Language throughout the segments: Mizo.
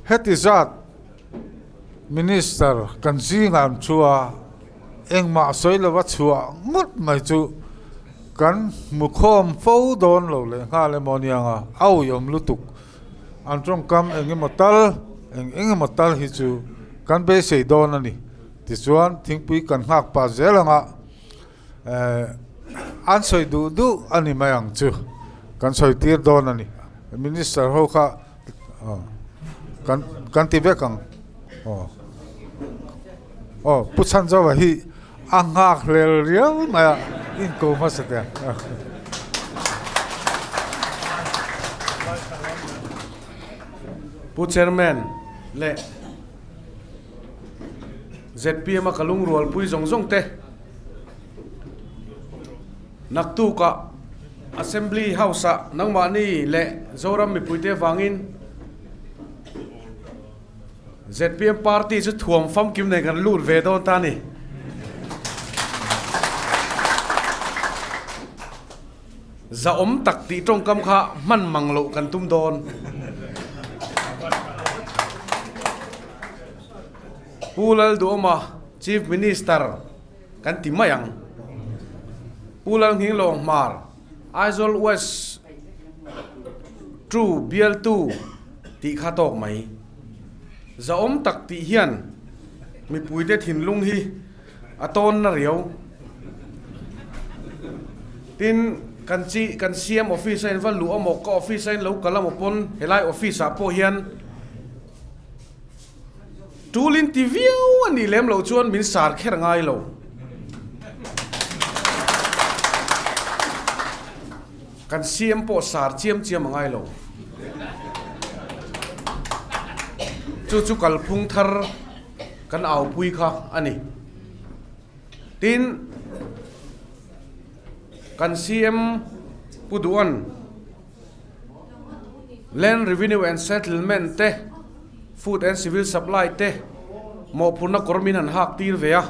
Heti zat Minister kan zingah an thu a, engmah sawi lova chhuah ngawt mai chu kan hmu khawm fo dawn lo leh nghal emaw aniang a, a uiawm lutuk. An tawngkam eng emaw tal, eng eng emaw tal hi chu kan beisei dawn a ni. Tichuan thingpui kan nghak pah zel ang a, eh an sawi duh duh a ni mai ang chu, kan sawi tir dawn a ni. Minister ho kha Kan kan ti vek ang aw aw Pu Chhanzova hi a nghak hlel riau mai a inko hmasa teh ang. Pu Chairman leh zpm a ka lungrualpui zawng zawng te Naktukah Assembly House-ah nangmahni leh Zoram mipuite vangin zpm party chu thuam famkim nen kan lut ve dawn ta a ni. Zahawm tak tih tawngkam kha hman mang loh kan tum dawn. Pu Lalduhawma Chief Minister. Kan ti mai ang. Pu Lalnghinglawng Hmar, Aizawl West Two bialtu tih kha tawk mai. Zahawm tak tih hian mipuite thinlung hi a tawn na riau. Tin, kan chi kan CM office a in va luh amaw, ka office a in lo kal amaw pawn helai office ah pawh hian, Tulin ti viau a nih lem loh chuan min sar kher ngai lo. Kan CM pawh sar chiam chiam a ngai lo. Chu chu kalphung thar kan aupui kha a ni. Tin, kan CM Pu Duan, Land Revenue and Settlement te, Food and Civil Supply te mawhphurhna kawr min han hak tir ve a.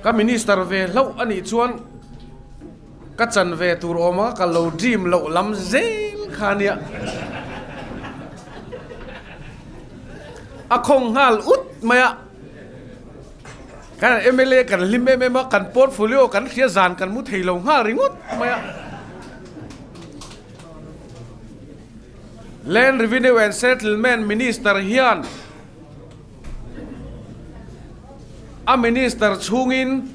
Ka Minister ve hlauh a nih chuan ka chan ve tur awm anga ka lo dream loh lam zel kha a nia. A khawng nghal ut mai a. Kan mla kan hlim em em a, kan portfolio kan hria zan kan mu thei lo nghal ringawt mai a. Land Revenue and Settlement Minister hian a minister chhungin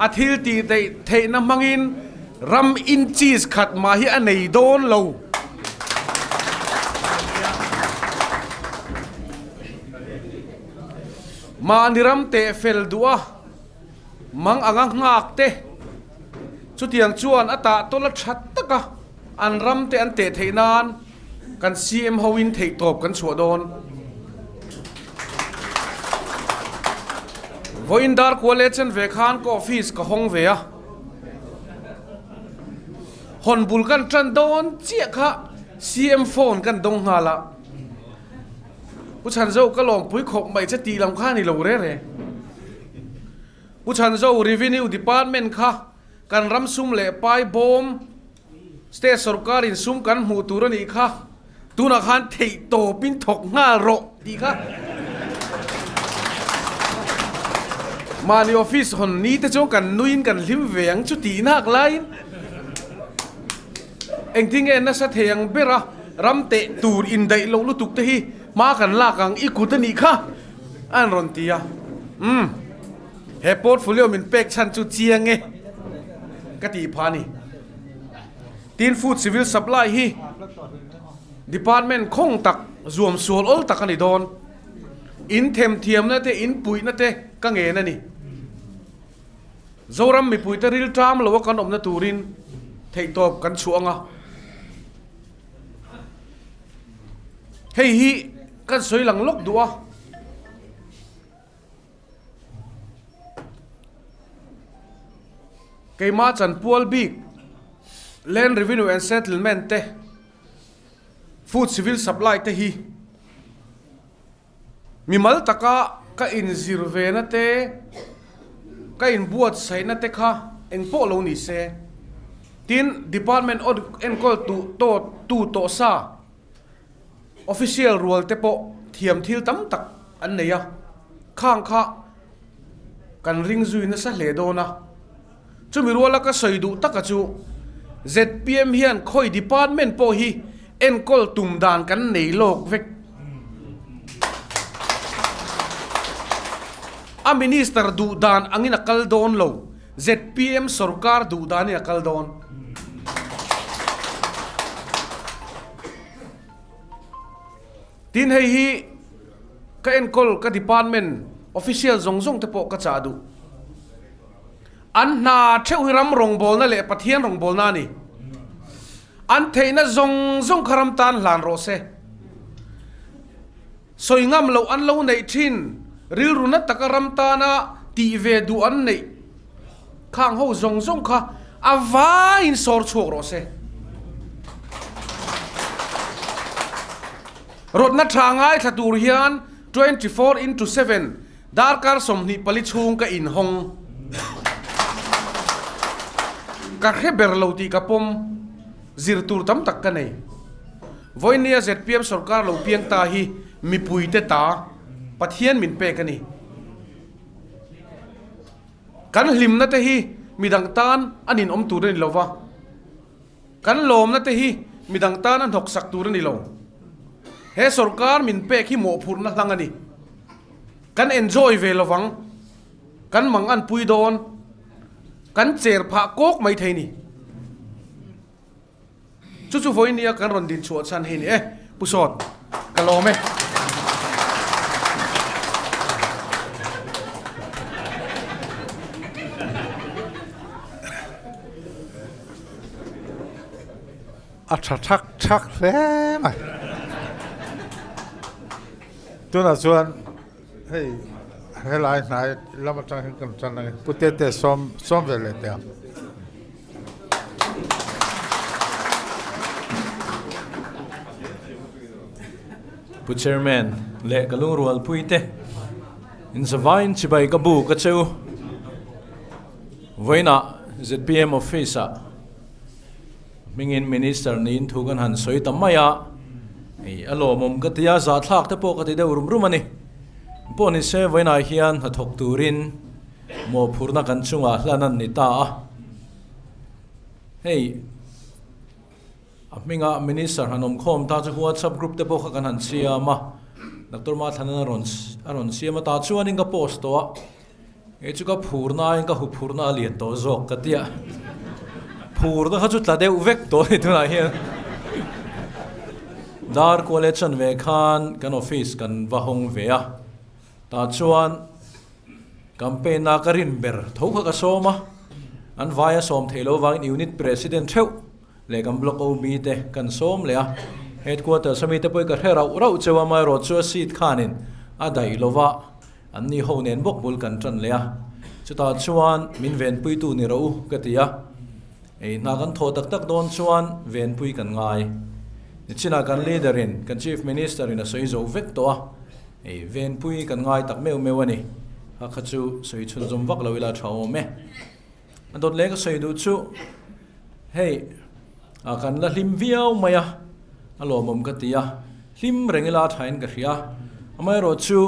a thil tih theihna hmangin ram inches khat mah hi a nei dawn lo. Mahni ram teh fel duh a, mang anga nghak te, chutiang chuan a tah tawla tha taka an ram te an teh theih nan kan CM hoin theihtawp kan chhuah dawn. Vawiin dar kual leh chen ve khan ka office ka hawng ve a, hawn bul kan tan dawn chiah kha CM phone kan dawng nghal a. Pu Chhanzo ka lawmpui khawp mai che tih lam kha a ni lo re re. Pu Chhanzo Revenue Department kha kan ram sum leh pai bawm State sorkar in sum kan hmuh tur a nih kha tunah khan theih tawpin thawk nghal rawh tih kha mahni office hawn ni te chuan kan nuiin kan hlim ve ang chu tih nak laiin Engtin nge nasa thei ang bera ram teh tur indaih loh lutuk te hi hma kan lak ang i kut a nih kha an rawn ti a. Umm, he portfolio min pek chhan chu chiang e ka tih phah a ni. Tin Food Civil Supply hi department khawng tak zuam sual awl tak a ni dawn. In themthiamna te in puihna te ka ngen a ni. Zoram mipuite rilṭam loa kan awmna turin theihtawp kan chhuah ang a. Hei hi kan sawi lang lawk duh a. Keimah chanpual bik Land Revenue and Settlement te, Food Civil Supply te hi Mimal taka ka inzir ve na te, ka inbuatsaihna te kha eng pawh lo ni se. Tin, Department enkawl tu tu tawh sa official rual te pawh thiam thil tam tak an nei a, khang kha kan ring zui nasa hle dawn a. Chumi ruala ka sawi duh taka chu zpm hian khawi department pawh hi enkawl tum dan kan nei lawk vek. A minister duh dan angin a kal dawn lo, zpm sorkar duh danin a kal dawn. Tin hei hi ka enkawl ka department official zawng zawng te pawh ka chah duh. An hna theuh hi ram rawngbawlna leh Pathian rawngbawlna a ni. An theihna zawng zawng kha ram tan hlan rawh se. Sawi ngam loh an lo neih thin, rilru na taka ram tana tih ve duh an neih khang ho zawng zawng kha a vaiin sawr chhuak rawh se. Rawtna tha ngaithla tur hian 24 into 7 Darkar 24 chhung ka inhawng. Ka hre ber lo tih ka pawm, zir tur tam tak ka nei. Vawinia zpm sorkar lo piang ta hi mipuite ta Pathian min pek a ni. Kan hlimna te hi midang tan a ninawm tur a ni lo va, kan lawmna te hi midang tan a hnawksak tur a ni lo. He sorkar min pek hi mawhphurhna hlang a ni. Kan enjoy ve lovang, kan mang an pui dawn, kan cher phah kawk mai thei ni. Chu chu vawiin nia kan rawn din chhuah chhan hi ni e, Pu Sawt, ka lawm e. A tha thak thak hle mai. Tunah chuan hei helai hnai lam atang hian kan tan ang e. Pu Tete sawm sawm ve leh teh ang. Pu Chairman leh ka lungrualpui te inzavain chibai ka bu ka cheu. Vawiinah zpm office ah Hmingin Minister niin thu kan han sawi ta mai a, hei a lawmawm ka ti a, zahthlak te pawh ka ti deuh rum rum a ni. Pawh ni se vawiinah hian hnathawk turin mawhphurhna kan chungah hlan an ni ta a. Hei a hminga Minister han awm khawm ta chu WhatsApp group te pawh kha kan han siam a, Doctor Mathlanan a rawn a rawn siam a ta chuanin ka post tawh a. Kei chu ka phurna aiin ka huphurna a lian tawh zawk ka ti a, phurna kha chu tla deuh vek tawh a ni tunah hian. Dar kual e chan ve khan kan office kan va hawng ve a, tah chuan campaign a ka rin ber tho kha ka sawm a, an vai a sawm theih loh avangin unit president theuh leh kan block OB te kan sawm leh a, headquarters ami te pawh hi ka hre rauh rauh cheu a, amaherawh chu a seat khanin a daih lova. An ni ho nen bawk bul kan tan leh a, chutah chuan min venpuitu ni rawh u ka ti a, ei hna kan thawh tak tak dawn chuan venpui kan ngai. Nichinah kan leader in kan chief minister in a sawi zo vek tawh a, ei venpui kan ngai tak meuh meuh a ni, kha kha chu sawi chhunzawm vak lo ila tha awm e. A dawt leh ka sawi duh chu hei ah kan la hlim viau mai a, a lawmawm ka ti a, hlim reng ila thain ka hria, amaherawh chu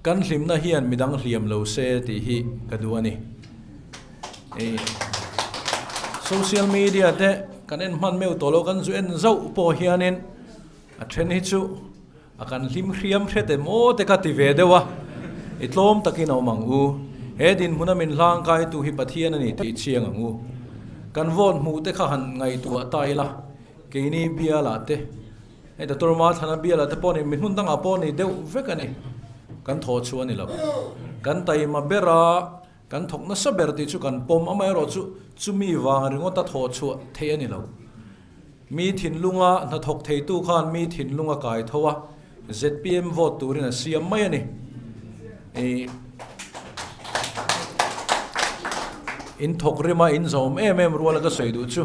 kan hlimna hian midang hliam lo se tih hi ka duh a ni. Ei social media te kan en hman meuh tawh lo kan zu en zauh pawh hianin a then hi chu A kan hlim hriam hret em aw te ka ti ve deuh a, i tlawm takin a awm ang u. He dinhmuna min hlangkaitu hi Pathian a ni tih chiang ang u. Kan vote hmuh te kha han ngaihtuah ta ila, keini bialah te, hei Doctor Mathana bialah te pawh ni, mi hmun dangah pawh ni deuh vek a ni. Kan thawh chu a ni lo. Kan taima ber a, kan thawk nasa ber tih chu kan pawm, amaherawhchu chumi vang ringawta thawh chhuah theih a ni lo. Mi thinlunga hnathawk theitu khan mi thinlung a kai tho a, zpm vote turin a siam mai a ni. I in thawk rima in zawm em em ruala ka sawi duh chu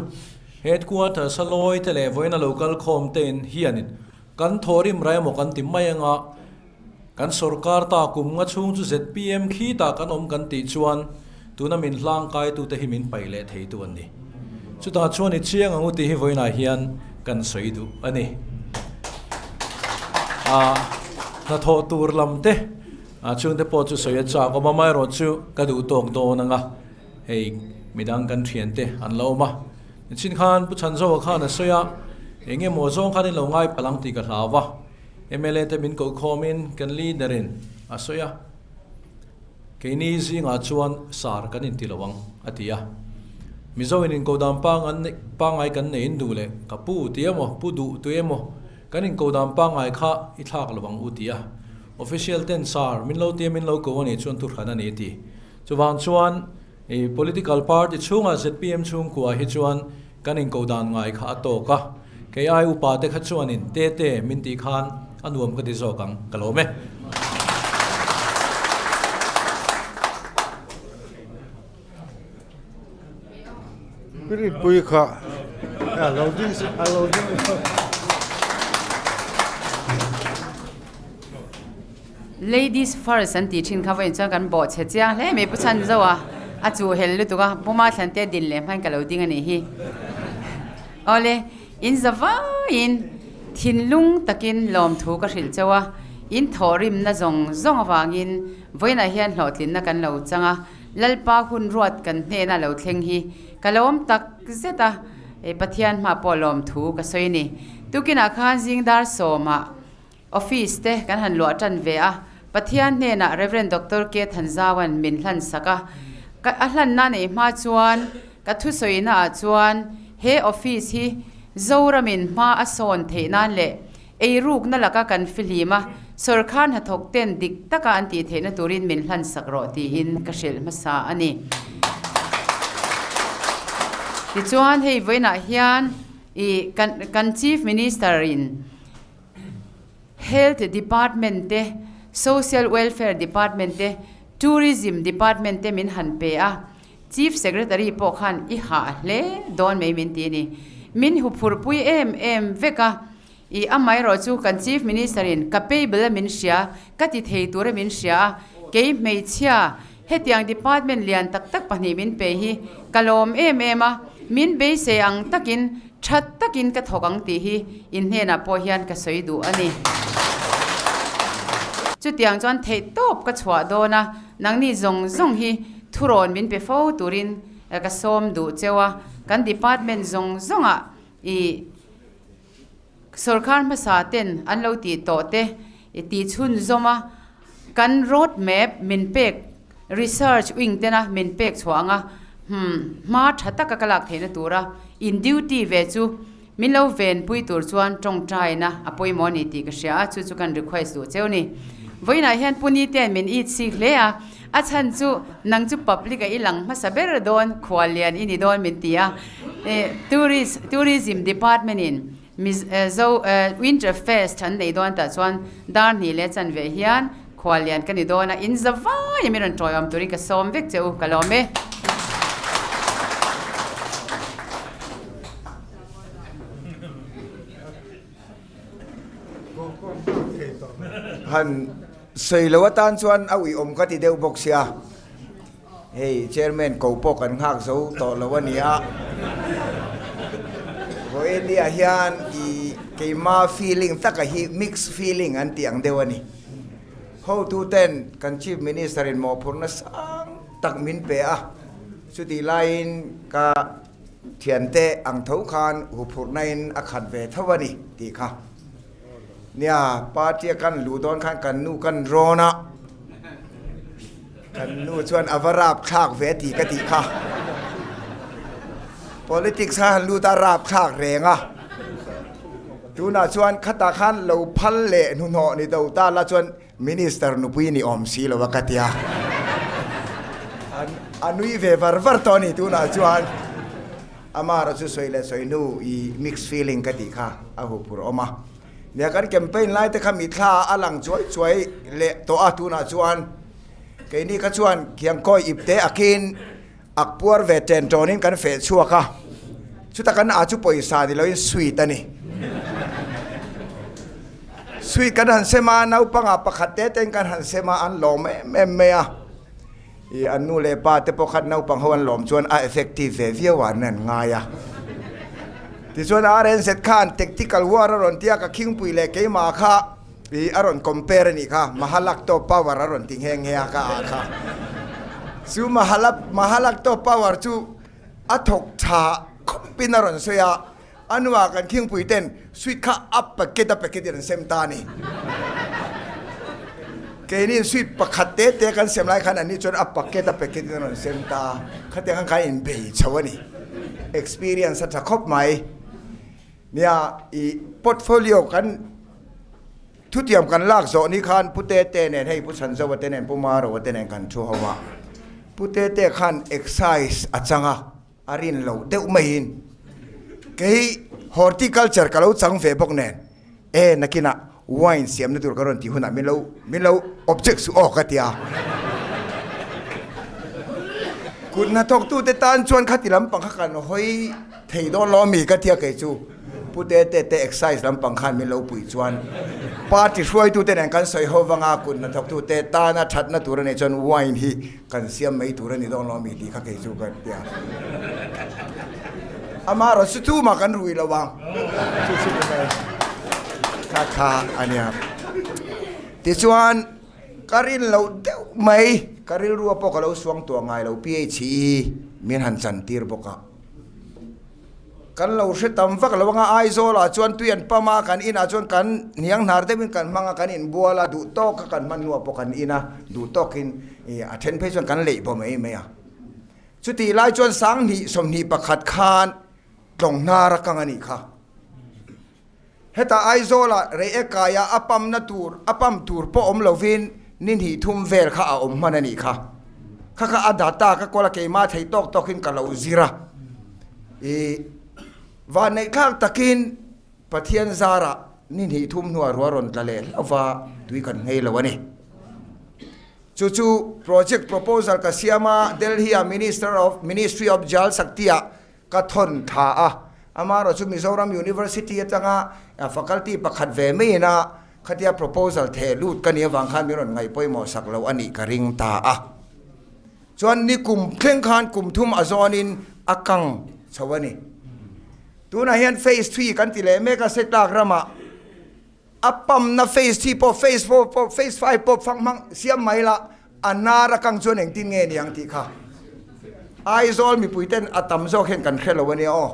headquarters a lawi te leh vawiin a lo kal khawm te in hianin kan thawhrim rai emaw kan ti mai anga kan sorkar ta kum nga chhung chu zpm khi tah kan awm kan tih chuan tuna min hlangkaitute hi min paih leh theitu an ni. Chutah chuan i chiang ang u tih hi vawiinah hian kan sawi duh a ni. A hnathawh tur lam te chhungte pawh chu sawi a chak awm a, amaherawhchu ka duh tawk dawn ang a, hei midang kan thiante an la awm a. Nichin khan Pu Chhanzoa khan a sawi a, eng emaw zawng khan in lo ngai palh ang tih ka hlau va, mla te min koh khawmin kan leader in a sawi a. Keini zingah chuan sar kan inti lo ang, a ti a. Mizo in inkodan pangngai kan nei in duh leh ka pu ti emaw, pu duh tu emaw kan inkodan pangngai kha i thlak lo ang u ti a. Official ten sar min lo tia min lo ko a nih chuan thuhran a ni ti. Chuvang chuan i political party chhungah zpm chhungkua hi chuan kan inkodan ngai kha a tawk a. Kei ai upa te kha chuanin Tete min tih khan a nuam ka ti zawk ang, ka lawm e. Rinpui kha a lo ding a lo ding. Ladies first an tih thin kha vawiin chuan kan bawh chhe chiang hle mai Pu Chhanzo a, a chuh hel lutuk a, Pu Mathlantea din leh hmain ka lo ding a nih hi. Awle, in za vaiin thinlung takin lawmthu ka hrilh chauh a, in thawhrimna zawng zawng avangin vawiinah hian hlawhtlinna kan lo chang a, Lalpa hun ruat kan hnena lo thleng hi ka lawm tak zet a, Pathian hma pawh lawmthu ka sawi a ni. Tukinah khan zingdar sawmah Office te kan han luah tan ve a, Pathian hnenah Rev. Doctor K. Thanzaua'n min hlan sak a, ka a hlanna neih hma chuan ka thusawina ah chuan he office hi Zoramin hma a sawn theih nan leh eirukna laka kan fihlim a, sawrkar hnathawk ten dik taka an tih theihna turin min hlan sak rawh tiin ka hrilh hmasa a ni. Tichuan hei vawiinah hian ih kan kan Chief Minister in Health Department te, Social Welfare Department te, Tourism Department te min han pe a, Chief Secretary pawh khan i hah hle dawn mai min ti a ni. Min huphurhpui em em vek a, i amaherawh chu kan Chief Minister in ka paybill a min hria, ka ti thei tur a min hria a, kei hmeichhia hetiang department lian tak tak pahnih min pe hi ka lawm em em a, min beisei ang takin Tha takin ka thawk ang tih hi in hnenah pawh hian ka sawi duh a ni. Chutiang chuan theihtawp ka chhuah dawn a, nangni zawng zawng hi thurawn min pe fo turin ka sawm duh cheu a, kan department zawng zawngah i sawrkar hmasa ten an lo tih tawh te i tih chhunzawm a, kan road map min pek Research wing tena min pek chhuah anga hma tha taka ka lak theihna tura in duty ve chu min lo venpui tur chuan tawngtaina a pawimawh a ni tih ka hria a, chu chu kan request duh cheu ni. Vawiinah hian Puni ten min it sik hle a, a chhan chu nang chu public a i lang hmasa ber dawn, khuallian i ni dawn min ti a, tourist tourism department in Mizo Winter Fest an nei dawn tah chuan dar hnih leh chanve hian khuallian ka ni dawn a, in za vai a min rawn tawiawm turin ka sawm vek che u, ka lawm e. Han sawi lo atan chuan a uiawm ka ti deuh bawk sia. Hei Chairman ko pawh kan nghak zo tawh lo a nia. Vawinia hian i keima feeling taka hi mix feeling an tih ang deuh a ni. Hotu ten kan Chief Minister in mawhphurhna sang tak min pe a, chutih laiin ka thiante ang tho khan huphurhna in a khat ve tho a ni tih kha. Nia, party a kan luh dawn khan kan nu kan rawn a, kan nu chuan a va rap thlak ve tih ka tih kha. Politics kha han lut a rap thlak reng a, tunah chuan khatah khan lo phal leh hnuhnawh ni do ta la chuan Minister nupui ni awm si lo a ka tia. A nui ve var var tawh a ni tunah chuan. Amara chu sawi leh sawi hnu i mix feeling ka tih kha a huphurh awm a. Nia kan campaign lai te kha mithla a lang chuai chuai leh tawh a tunah chuan keini kha chuan khiangkawi ipte akin ak puar ve ṭen ṭawnin kan feh chhuak a, chuta kan ah chu pawisa ni loin sweet a ni. Sweet kan han sem a, naupangah pakhat te tein kan han sem a, an lawm em em mai a. I an nu leh pa te pawh khat naupang ho an lawm chuan a effective ve viau ah an an ngai a. Tichuan RNZ khan tactical war a rawn ti a, ka khingpui leh keimah kha i a rawn compare a nih kha, Mahalakto power a rawn ti nghe nghe a ka ah kha. Chu Mahalak Mahalakto power chu a thawk tha khawp in a rawn sawi a, a hnuah kan khingpui ten sweet kha a packet a packet in an sem ta a ni. Keini sweet pakhat te te kan sem lai khan an ni chuan a packet a packet in a rawn sem ta a, khatiang khan khan inbei chho a ni. Experience a tha khawp mai. Nia i portfolio kan thutiam kan lak zawh ni khan Pu Tete nen hei Pu Chhanzova te nen Pu Maroa te nen kan thu ho a, Pu Tete khan excise a chang a, a rin loh deuh maiin kei horticulture ka lo chang ve bawk nen e nakinah wine siamna tur ka rawn tih hunah min lo min lo object suh aw ka ti a. Kut hnathawktute tan chuan khati lampang kha kan hawi thei dawn lo ami ka tia kei chu Pu Tete te excise lampang khan min lo pui chuan party hruaitute nen kan sawi ho vanga kut hnathawktute tana thatna tur a nih chuan wine hi kan siam mai tur a ni dawn lo ami tih kha kei chu ka tia. Amaherawh chu tumah kan rui lo ang chu chu ni mai kha kha a nia. Tichuan ka rin loh deuh mai ka rilrua pawh ka lo suang tuah ngai lo PHE min han chan tir bawk a. Kan lo hre tam vak lo anga Aizawl ah chuan tui an pam a, kan inah chuan kan hniang hnar deuhin kan hmang a, kan inbual a, duh tawk kha kan hman hnuah pawh kan in a, duh tawkin ih a then phei chuan kan leih baw mai mai a. Chutih lai chuan 20 21 khan tlawng hnar a kang a nih kha. Heta Aizawl ah rei e kaia a pam na tur a pam tur pawh awm lovin ni hnih thum vel kha a awm hman a nih kha. Kha kha a data ka kawl a keimah theih tawk tawkin ka lo zir a. Ih vanneih thlak takin Pathian zarah ni hnih thum hnuah ruah rawn tla leh hlauh va tui kan nghei lo a ni. Chu chu project proposal ka siam a Delhi ah Minister of Ministry of Jal Shakti ah Ka thawn tha a, amaherawh chu Mizoram University atanga faculty pakhat ve maiin a khatia proposal theh lut ka nih avang khan min rawn ngaih pawimawh sak lo a nih ka ring ta a. Chuan ni kum thleng khan kum thum a zawnin a kang chho a ni. Tunah hian phase three kan ti leh mek a, Setlak ramah a pamna phase three pawh phase four pawh phase five pawh fang hmang siam mai la a hnar a kang chuan engtin nge niang tih kha Aizawl mipui ten a tam zawk hian kan hre lo a nia aw.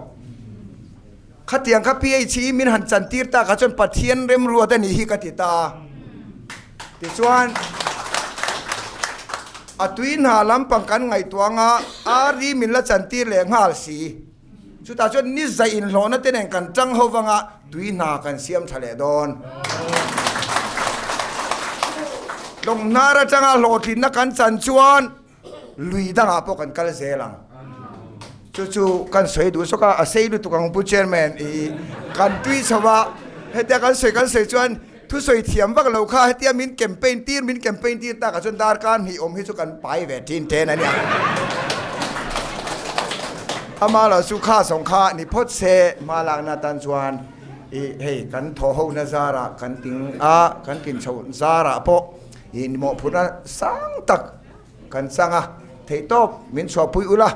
Khatiang kha PHE min han chan tir tak ah chuan Pathian remruat a nih hi ka ti ta a. Tichuan a tui hna lampang kan ngaihtuah anga RD min la chan tir leh nghal si. Chutah chuan ni zaih inhlawhna te nen kan tang ho vanga tui hna kan siam tha leh dawn. Tlawng hnar atanga hlawhtlinna kan chan chuan lui dangah pawh kan kal zel ang. Chu chu kan sawi duh sawk a, a sei lutuk ang Pu Chairman i kan tui chho a, hetia kan sawi kan sawi chuan thusawi thiam vak lo kha hetia min campaign tir min campaign tir takah chuan darkar hnih awm hi chu kan pai ve thin ten a nia. Ama lo chu kha zawng kha ni phawt se hma lakna tan chuan i hei kan thaw ho na zarah kan ting a kan tlin chho zarah pawh i mawhphurhna sang tak kan chang a theihtawp min chhuahpui ula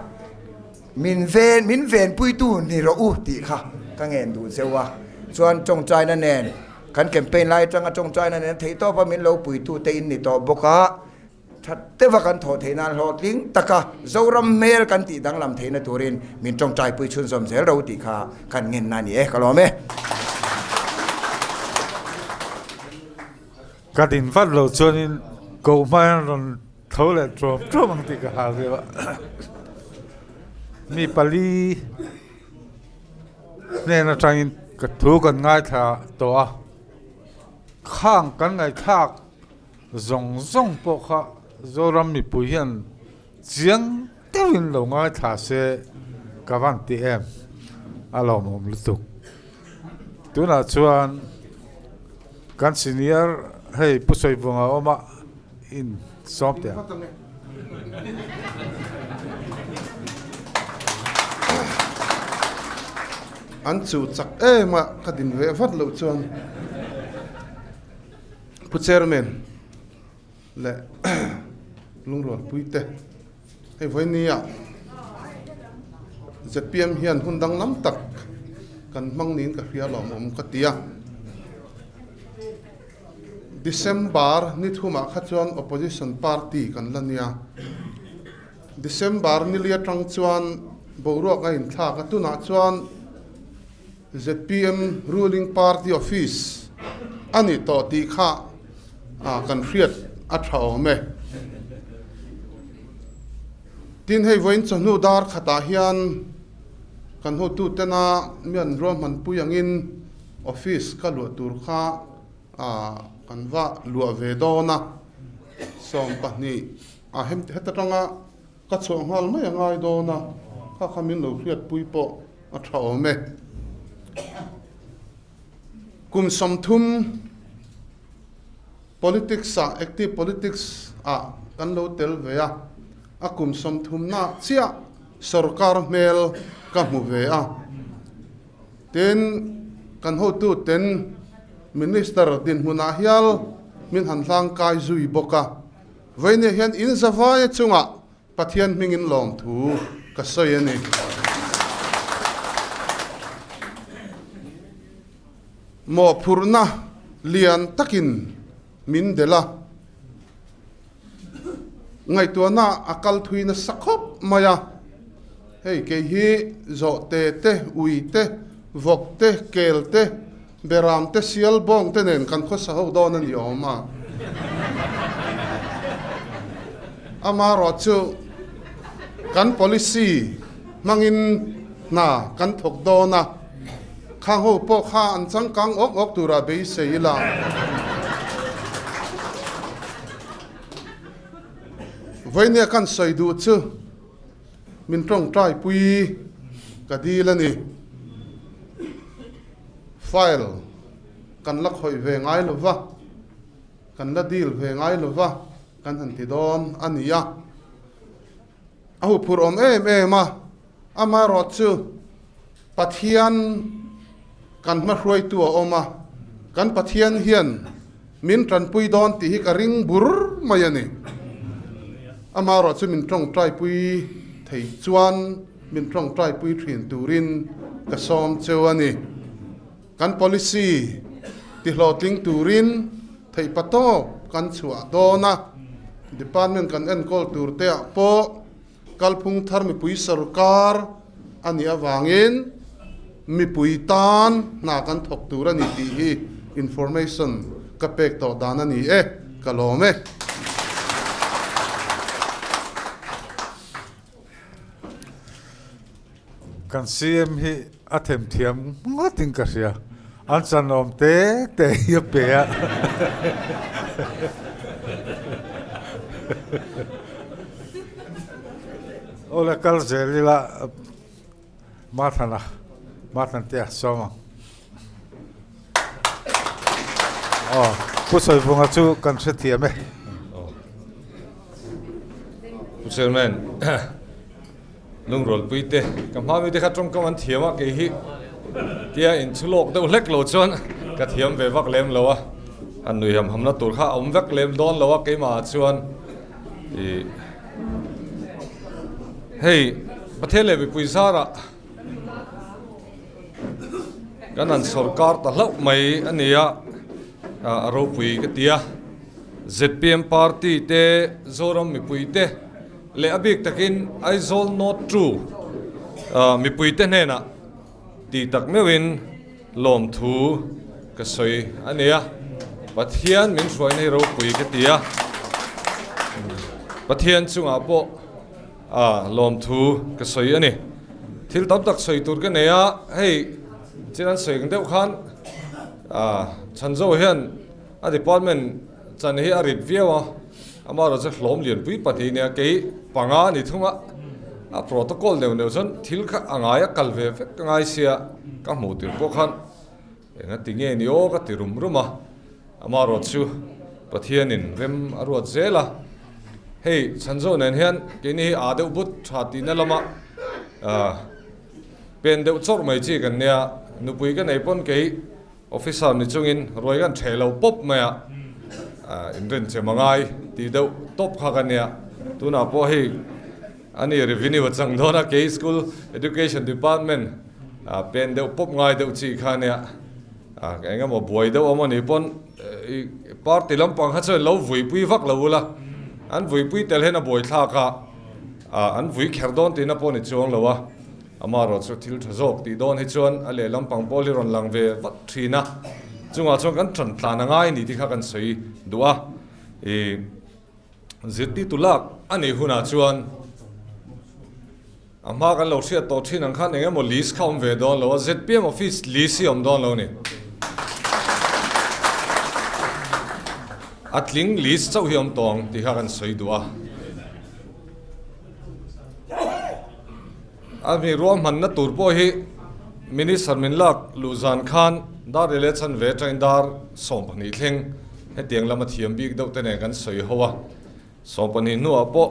Min ven, min venpuitu ni rawh u tih kha ka ngen duh zeuh a. Chuan tawngtaina nen, kan campaign lai atanga tawngtaina nen theihtawpa min lo puitu te in ni tawh bawk a, tha deuha kan thawh theih nan hlawhtling taka Zoram hmel kan tih danglam theihna turin min tawngtaipui chhunzawm zel ro tih kha kan ngenna a ni e, ka lawm e. Ka din vat lo chuanin koh hmain rawn Tho leh ṭuam ṭuam ang tih ka hal deuh a. Mi pali hnen aṭangin ka thu kan ngaithla tawh a, khang kan ngaihthlak zawng zawng pawh kha Zoram mipui hian chiang deuhin lo ngaithla se ka van ti em, a lawmawm lutuk. Tunah chuan kan senior hei Pu Sawivunga awm a. In sawm teh ang. An chu chak em a, ka din ve vat loh chuan Pu Chairman leh Lungrualpuite hei vawinia zpm hian hun danglam tak kan hmang niin ka hria lawmawm ka ti a. December ni thumah kha chuan opposition party kan la nia. December ni li atang chuan boruak a inthlak a, tunah chuan zpm ruling party office a ni tawh tih kha kan hriat a tha awm e. Tin, hei vawiin chawhnu dar khatah hian kan hotutena mi an ruahmanpui angin office ka luah tur kha kan va luah ve dawn a, 20 A heta tanga ka chhuah nghal mai a ngai dawn a, kha kha min lo hriatpui pawh a tha awm e. Kum 30 politics ah, active politics ah kan lo tel ve a, a kum 30 na chiah sorkar hmel ka hmu ve a. Tin, kan hotu ten minister dinhmunah hial min han hlangkai zui bawk a. Vawinia hian in zavaia chungah Pathian hmingin lawmthu ka sawi a ni. Mawhphurhna lian takin min delh a, ngaihtuahna a kal thui nasa khawp mai a. Hei kei hi zawhte te, ui te, vawk te, kel te, Beram te sial bawng te nen kan khawsa ho dawn a ni awm a. Amaherawhchu kan policy hmangin hna kan thawk dawn a, khang ho pawh kha an changkang awk awk tura beisei ila. Vawinia kan sawi duh chu min tawngtaipui ka dil a ni. File kan la khawih ve ngai lo va, kan la deal ve ngai lo va kan han ti dawn a ni a. A huphurh awm em em a, amaherawhchu Pathian kan hmahruaitu a awm a, kan Pathian hian min tanpui dawn tih hi ka ring bur mai a ni. Amaherawhchu min tawngtaipui thei chuan min tawngtaipui thin turin ka sawm cheu a ni. Kan policy tihlawhtling turin theihpa tawp kan chhuah dawn a, department kan enkawl tur te ah pawh Kalphung thar mipui sorkar a nih avangin mipui tan hna kan thawk tur a ni tih hi information ka pek tawh dan a ni e, ka lawm e. Kan CM hi a themthiam ngawtin ka hria, an chanawm te te hi a pe a. Awle kal zel ila Mathana, Mathantea sawm ang. Aw, Pu Sawivunga chu kan hrethiam e. Pu Chairman. Lungrualpui te, ka hma mite kha tawngkam an thiam a, kei hi tia inchhu lawk deuh hlek lo chuan ka thiam ve vak lem lo a, han nui ham hamna tur kha a awm vek lem dawn lo a keimah ah chuan ih hei Pathian leh mipui zarah kan han sawrkar ta hlauh mai a ni a, a ropui ka ti a, zpm party te Zoram mipui te. Leh a bik takin Aizawl North True mipuite hnenah tih tak meuhin lawmthu ka sawi a ni a, Pathian min hruaina hi ropui ka ti a, Pathian chungah pawh lawmthu ka sawi a ni. Thil tam tak sawi tur ka nei a, hei chin an sawi ang deuh khan Chhanzo hian a department chan hi a rit viau a, Amaherawh chu hlawm lianpui pahnih nia kei panga a ni thung a, a protocol neuh neuh chuan thil kha a ngai a kal ve vek ka ngai sia, ka hmuh tir pawh khan eng a ti nge ni aw ka ti rum rum a, amaherawh chu Pathianin rem a ruat zel a, hei Chhanzo nen hian keini hi aa deuh but tha tihna lama pen deuh chawrh mai chi kan nia, nupui ka nei pawn kei Officer ni chungin ruai kan ṭheh lo pawp mai a, inrin chem a ngai tih deuh tawp kha ka nia. Tunah pawh hei ani revenue a chang dawn a, kei school education department pen deuh pawp ngai deuh chi kha ania. Eng emaw buai deuh awm anih pawn party lampang kha chuan lo vuipui vak lo ula, an vuipui tel hian a buaithlak a, an vui kher dawn tihna pawh ni chuang lo a, amaherawh chu thil tha zawk tih dawn hi chuan a leh lampang pawl hi rawn lang ve vat thin a, chungah chuan kan tan tlan a ngai ni tih kha kan sawi duh a, ih. Zirtirtu lak a nih hunah chuan a hma kan lo hriat tawh thin ang khan eng emaw list kha awm ve dawn lo a, zpm office list hi a awm dawn lo a ni. A tling list chauh hi a awm tawh ang tih kha kan sawi duh a. A mi ruahmanna tur pawh hi Minister min lak luh zan khan dar ri leh chan ve atangin dar 12 thleng hetiang lama thiam bik deuh te nen kan sawi ho a, 12 hnuah pawh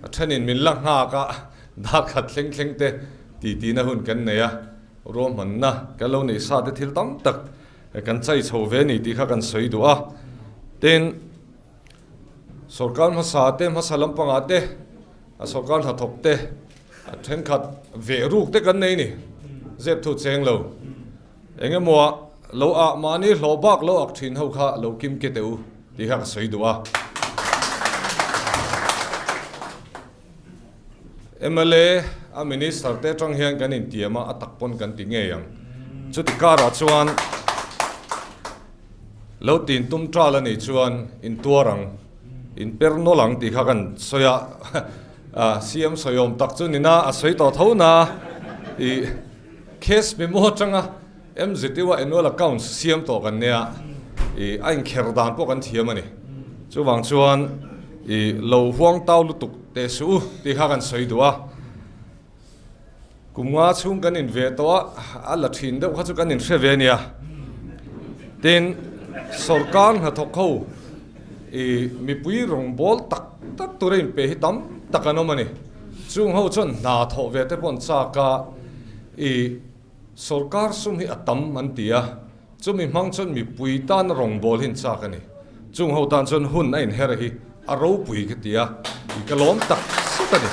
a thenin min la nghak a, dar khat thleng thleng te titi na hun kan nei a, ruahmanna kan lo neih sa te thil tam tak kan chai chho ve a ni tih kha kan sawi duh a, tin. Sorkar hmasa te, hmasa lampangah te, a sorkar hnathawk te, a thenkhat veh ruk te kan nei ni. Zep thu cheng lo. Eng emaw ah lo ah mahni hlawh bak lo ak thin ho kha lo kim ke teh u tih kha ka sawi duh a. Mla a minister te atang hian kan intiam a, a tak pawn kan ti ngei ang. Chuti karah chuan lo tin tum tal a nih chuan intuar ang, inper nawlh ang tih kha kan sawi a. CM sawiawm tak chu nina a sawi tawh tho na i case memo atanga MZU a annual accounts siam tawh kan nia i a inkher dan pawh kan thiam a ni. Chuvang chuan i lo huang tau lutuk teh suh u tih kha kan sawi duh a. Kum nga chhung kan in ve tawh a, a la thin deuh kha chu kan inhre ve a nia. Tin, sorkar hnathawk ho i mipui rawngbawl tak tak tura inpe hi tam tak an awm a ni. Chung ho chuan hna thawh ve te pawh an chak a, i Sorkar sum hi a tam an ti a, chumi hmang chuan mipui tana rawngbâwl hi an châk a ni. Chung ho tan chuan hun a inher hi a ropui ka ti a, i ka lawm tak zet a ni.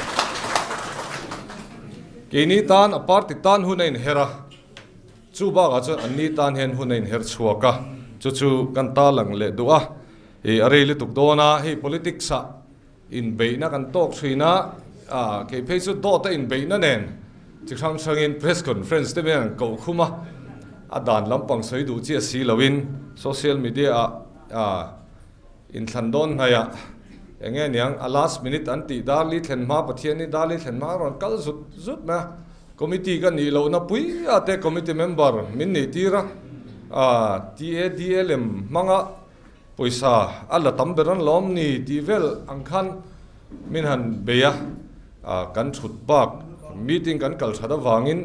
Keini tan a party tan hun a inher a, chu bakah chuan anni tan hian hun a inher chhuak a, chu chu kan tarlang leh duh a, i a rei lutuk dawn a, hei politics ah Inbeihna kan tawk thin a, kei phei chu dawta inbeihna nen chi hrang hrangin press conference te hian an koh khum a, a dan lampang sawi duh chiah si loin social media ah inthlan dawn hnaihah eng nge niang a last minute an tih Darli thlen hma Pathian hi Darli thlen hma a rawn kal zut zut mai a, committee ka nih lohna pui a te committee member min nih tir a, TADLM hmanga Pawisa a la tam ber an lawm ni tih vel ang khan min han bei a, kan thut bak meeting kan kal that avangin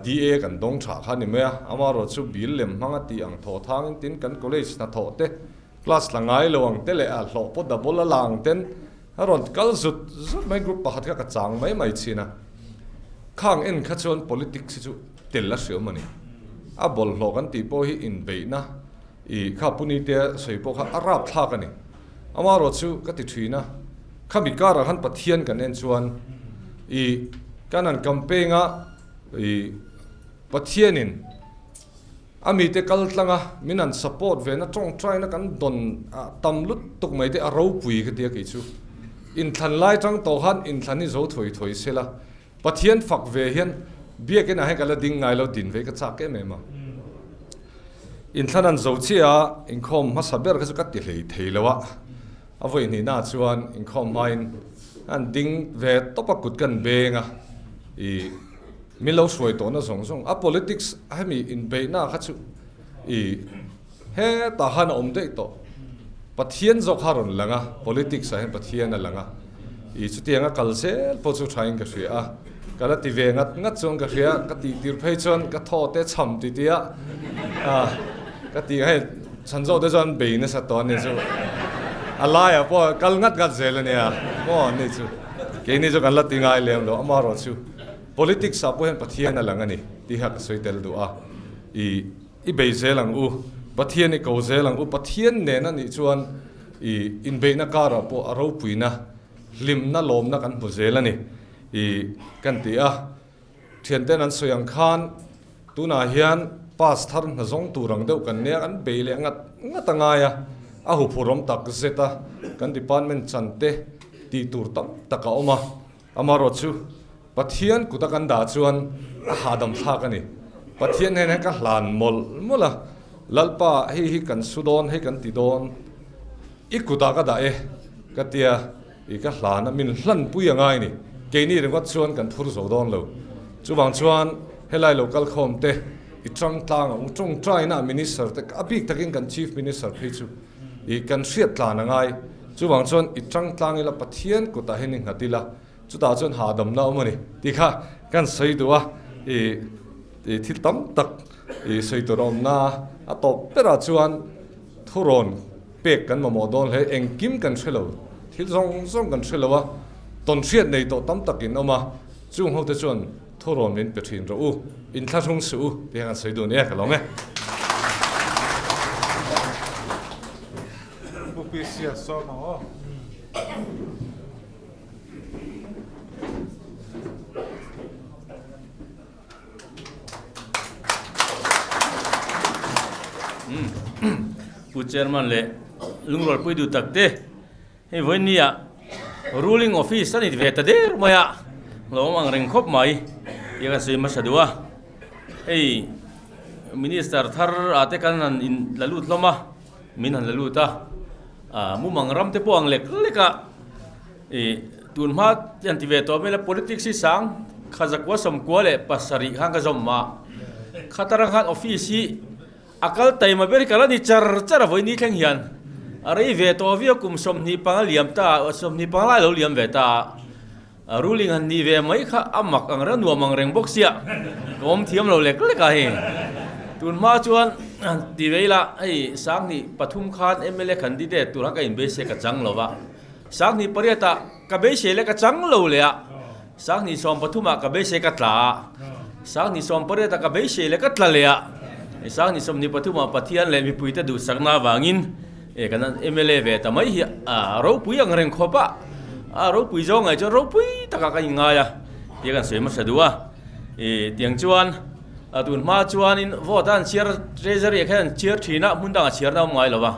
DA kan dawng tha kha a ni mai a, amaherawh chu bill lem hmang a tih ang thaw thangin tin kan college hnathawh te class la ngai lo ang te leh a hlawh pawh double a la ang ten a rawn kal zut zut mai group pakhat kha ka chang mai mai thin a, khang en kha chuan politics hi chu tel a hriawm a ni, a bawlhhlawh kan tih pawh hi inbeihna I kha Punite sawi pawh kha a rap thlak a ni. Amaherawh chu ka ti thin a, khami karah khan Pathian kan en chuan i kan han campaign a, i Pathianin a mite kal tlang a, min han support ve na tawngtaina kan dawn tam lutuk mai te a ropui ka ti a kei chu. Inthlan lai tang tawh khan inthlan hi zo thuai thuai sela Pathian fak ve hian biakin ah hian ka la ding ngai lo din ve ka chak em em a. Inthlan an zo chiah a, inkhawm hmasa ber kha chu ka ti hlei thei lo a. A vawi hnihna ah chuan inkhawm hmain an ding ve tawp a kut kan beng a. I min lo hruai tawhna zawng zawng a politics hemi inbeihna kha chu i hetah khan a awm daih tawh. Pathian zawk kha a rawn lang a, politics ah hian Pathian a lang a, i chutiang a kal zel pawh chu thain ka hria a, ka la ti ve ngat ngat chuan ka hria, ka tih tir phei chuan ka thaw te chham ti tia ka tih hei chhan zawk te chuan bei nasa tawh a ni chu, a laiah pawh kal ngat ngat zel a nia maw ni chu, keini chu kan la ti ngai lem lo, amaherawh chu politics ah pawh hian Pathian a lang a ni tih kha ka sawi tel duh a, i. I bei zel ang u, Pathian i ko zel ang u, Pathian nen a nih chuan i inbeihna karah pawh a ropuina hlimna lawmna kan hmu zel a ni i kan ti a. Thianten an sawi ang khan tunah hian pass thar hna zawng tur ang deuh kan nia kan bei leh ngat ngat a ngai a, a huphurhawm tak zet a, kan department chan te tih tur tam tak a awm a, amaherawh chu Pathian kut a kan dah chuan a hahdam thlak a ni. Pathian hnenah hian ka hlan mawlh mawlh a, Lalpa hei hi kan su dawn, hei kan ti dawn, i kutah ka dah e ka tia. I ka hlan a, min hlanpui a ngai ni. Keini ringawt chuan kan phur zo dawn lo. Chuvang chuan helai lo kal khawm te, i tang tlang a, u tawngtaina a Minister te, a bik takin kan Chief Minister phei chu i kan hriat tlan a ngai. Chuvang chuan i tang tlang ila Pathian kutah hian i nghat ila, chutah chuan hahdamna a awm a ni tih kha kan sawi duh a, i i thil tam tak i sawi tur a awm na a tawp berah chuan thurawn Pek kan mamawh dawn hle, engkim kan hre lo, thil zawng zawng kan hre lo a, tawnhriat nei tawh tam tak in awm a, chung hote chuan thurawn min pe thin rawh u, inthlahrung suh u tih hian kan sawi dun e, ka lawm e. Pu Pisia sawm ang aw. Pu Chairman leh lungrualpui duh tak te hei vawiin nia ruling office a ni ve ta der mai a lo awm ang reng khawp mai tih a kan sawi hmasa duh a hei minister thar ah te kan han in la lut hlawm a min han la lut a ah mumang ram te pawh ang lek lek a. Ih, tun hma an ti ve tawh mai la, politics hi sang kha zakua sawmkua leh pasarih khan ka zawm a, khatar ang khan office hi a kal taima ber hi ka la ni char char a vawi ni thleng hian a rei ve tawh viau kum 25 a liam ta a, 25 lai lo liam ve ta a, ruling han nih ve mai kha a mak ang reng nuam ang reng bawk sia, ka awm thiam lo lek lek a hei. Tun hma chuan ti ve ila hei sanghnih pathum khan mla candidate tur khan ka inbeise ka chang lo va. Sanghnih pariatah ka beisei leh ka chang lo leh a, sanghnih 13ah ka beisei ka tla a, sanghnih 18ah ka beisei leh ka tla leh a, sanghnih 23ah Pathian leh mipuite duhsakna avangin e kan mla ve ta mai hi a ropui ang reng khawp a, a ropui zawng ngaih chuan ropui takah ka inngai a tia kan sawi hmasa duh a, e tiang chuan a tun hma chuanin vote a an chhiar treasury ah khan an chhiar thin a, hmun dangah chhiarna a awm ngai lo va.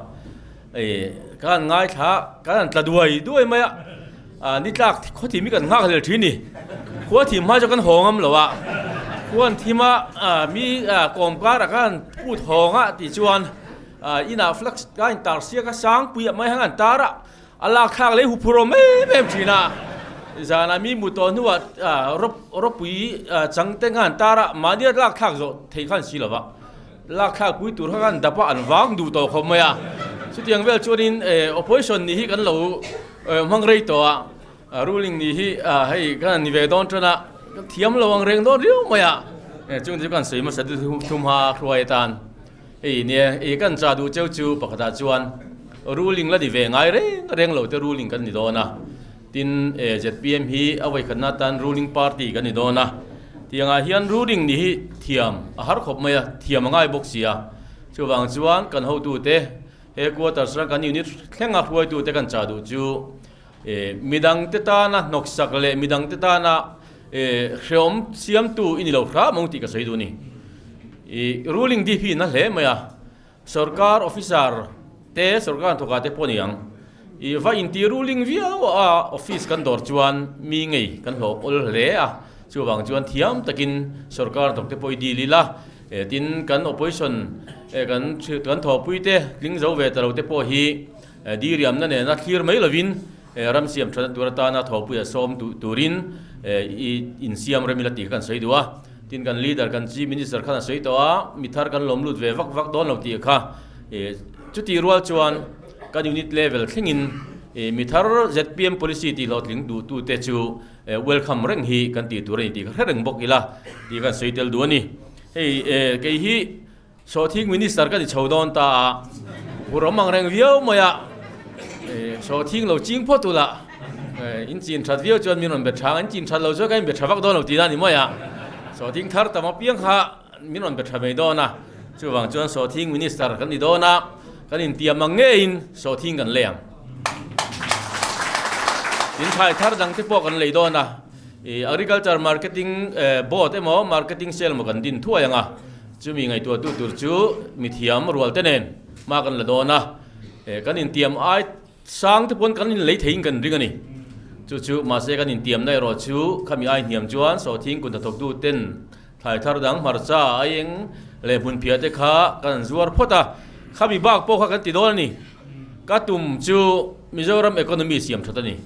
Ei, ka han ngaithla, kan han tla duai duai mai a, ah ni tlak khaw thim hi kan nghak hlel thin ni. Khua thim hma chu kan haw ngam lo a, khua an thim a, ah mi ah kawm karah ka han put hawng a tih chuan ah inah flux ka intar siak a sangpui ah mai han han tar a, a lak thlak leh huphur awm em em thin a. Zanah mi mu tawh hnuah ah rawp rawpui ah chang te kha han tar a, mahni a lak thlak zawh theih khan si lo va. Lak thlak pui tur kha khan dap a an vang duh tawh khawp mai a, chutiang vel chuanin opposition nih hi kan lo hmang rei tawh a, ruling nih hi hei kan ni ve dawn tan a, kan thiam lo ang reng dawn riau mai a, chung te chu kan sawi hmasa thum ha hruai atan hei nia i kan chah duh cheu chu pakhatah chuan ruling la ni ve ngai reng reng lo te ruling kan ni dawn a. Tin, zpm hi a vawikhatna atan ruling party kan ni dawn a, tiangah hian ruling nih hi thiam a har khawp mai a, thiam a ngai bawk si a. Chuvang chuan kan hotute he quarters ram kan unit thlenga hruaitute kan chah duh chu midangte tana hnawksak leh midangte tana hreawm siamtu i ni lo hram ang tih ka sawi duh a ni. Ruling dip hi in a hle mai a. Sorkar officer te sorkar thawkah te pawh ni ang. I va inti ruling viau a office kan dawr chuan mi ngei kan hlawh awl hle a, chuvang chuan thiam takin sorkar thawk te pawh i dil ila, tin kan opposition kan kan thawhpui te tling zo ve ta lo te pawh hi diriamna nena thlir mai lovin ram siam thatna tur atana thawhpui a sawm turin i insiam rem ila tih kha kan sawi duh a. Tin kan leader kan chief minister khan a sawi tawh a, mi thar kan lawm lut ve vak vak dawn lo tih kha chuti rual chuan kan unit level thlengin mi thar zpm policy tih hlawhtling duh tu te chu welcome reng hi kan tih tur a ni tih kha hre reng bawk ila tih khan sawi tel duh a ni. Hei kei hi Sawhthing minister ka ni chho dawn ta a, hurawm ang reng viau mai a, sawhthing lo ching phawt ula, in chin that viau chuan min rawn be tha ang, in chin that lo chuan ka inbe tha vak dawn lo tih na ni mai a, sawhthing thar tam apiang kha min rawn be tha mai dawn a, chuvang chuan sawhthing minister kan ni dawn a, kan intiam ang ngeiin sawhthing kan lei ang. Tin thlai thar dang te pawh kan lei dawn a, ih Agriculture Marketing Board emaw Marketing Cell emaw kan din thuai ang a, chumi ngaihtuahtu tur chu mithiam rual te nen hma kan la dawn a, kan intiam ai sang te pawn kan inlei theiin kan ring a ni. Chu chu mahse kan intiamna erawh chu khami ai hniam chuan sawhthing kut hnathawktu ten thlai thar dang hmarcha aieng leh hmunphiah te kha kan zuar phawt a, khami bak pawh kha kan ti dawn a ni. Ka tum chu Mizoram economy siam that a ni.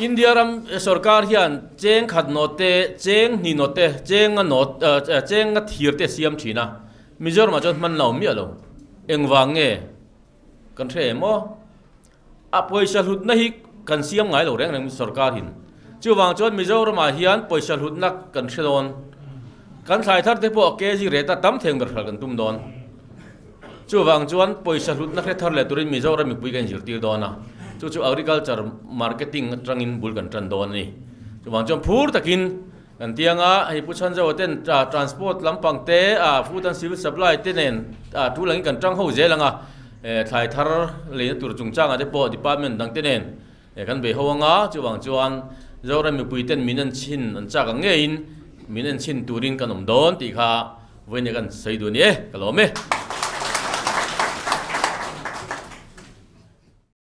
India ram sorkar hian cheng khat nawt te, cheng hnih nawt te, cheng nga nawt cheng nga thir te siam thin a, Mizoramah chuan hman lo miah lo. Engvang nge kan hre em aw? A pawisa hlutna hi kan siam ngai lo reng reng sorkar hin. Chuvang chuan Mizoramah hian pawisa hlutna kan hre dawn. Kan thlai thar te pawh kg rate a tam theng ber hral kan tum dawn. Chuvang chuan pawisa hlutna hre thar leh turin Mizoram mipui kan inzirtir dawn a. Chu chu agriculture marketing atangin bul kan tan dawn a ni. Chuvang chuan phur takin Kan tiang a, hei Pu Chhanzoa ten transport lampang te, food and civil supply te nen tul angin kan tang ho zel ang a, thlai thar leina tur chungchangah te pawh department dang te nen kan bei ho ang a, chuvang chuan Zoram mipui ten min en chhin an chak ang ngeiin min en chhin turin kan awm dawn tih kha vawiin kan sawi duh a ni e, ka lawm e.